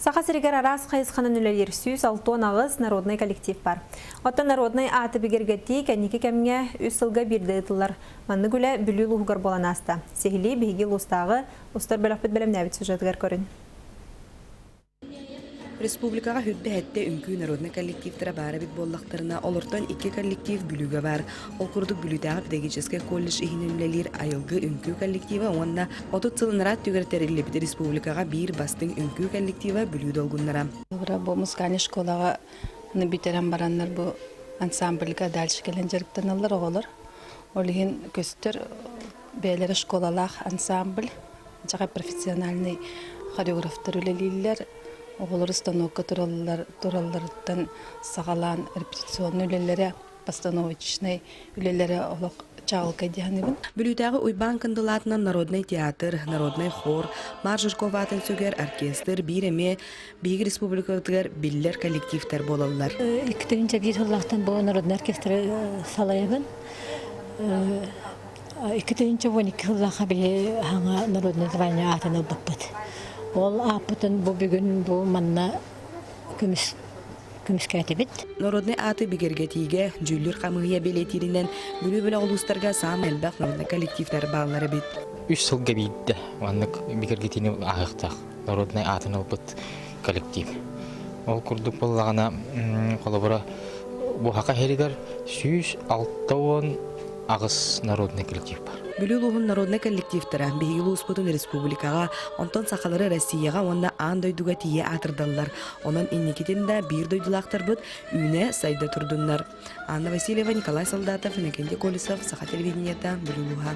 Саха сиригэр араас хайысханан үлэлиир 168 народнай коллектив бар. Оттон народнай ааты бигэргэтии кэнники кэмҥэ үс сылга биирдэ ыытыллар. Маннык үлэ Бүлүү улууһугар буолан ааста. Сиһилии биһиги улуустааҕы устар бөлөхпүт бэлэмнээбит сюжетыгар көрүн. Республикаҕа хүрдэ сэттэ үҥкүү народнай коллективтара баар эбит буоллахтарына, олортон икки коллектив Бүлүүгэ баар. Ол курдук Бүлүүтээҕи педагогическай колледж иһинэн үлэлиир Айылгы үҥкүү коллектива уонна 30 сыл ынараа өттүгэр тэриллибит республикаҕа биир бастыҥ үҥкүү коллектива Бүлүү долгуннара. Бу музыкальнай школаҕа бүтэрэн бараннар бу ансамбльга дальше кэлэн дьарыктаналлар оҕолор. Ол иһин көстөр бэйэлэрэ школалаах ансамбль, дьаҕай профессиональный хореографтар үлэлииллэр. Оҕолор станокка тураллар, туралларыттан саҕалаан репетиционный үлэлэрэ постановочнай үлэлэрэ олох чаҕылкай диэханыбын. Бүлүүтээҕи Уйбаан Кындылаатынан народнай театр, народнай хор, Марк Жирков аатын сүгэр оркестр биир эмиэ биһиги республикабытыгар биллэр коллективтар буолаллар. 2001 сыллаахтан бу народнай оркестры салайабын. 2012 сыллаахха биһи хаҥа народнай звание аатын ылбыппыт. Ол ааппытын бу бүгүн бу манна көмүс көмүскээтибит. Народнай ааты бигэргэтиигэ дьүүллүүр хамыыһыйа бэлиэтииринэн Бүлүү бөлөх улуустарга саамай элбэх народнай коллективтар бааллар эбит. Үс сылга биирдэ маннык бигэргэтиини ааһыахтаах народнай аатын ылбыт коллектив. Ол курдук буоллаҕына, холобура, бу Саха сиригэр 168 народнай коллектив бар. Бүлүү улууһун народнай коллективтара биһиги улууспутун республикаҕа, онтон сахалары Россияҕа уонна аан дойдуга тиийэ аатырдаллар. Онон инникитин да биир дойдулаахтарбыт үүнэ сайда турдуннар. Анна Васильева, Николай Солдатов, Иннокентий Колесов, Саха телевидениета, Бүлүү улууһа.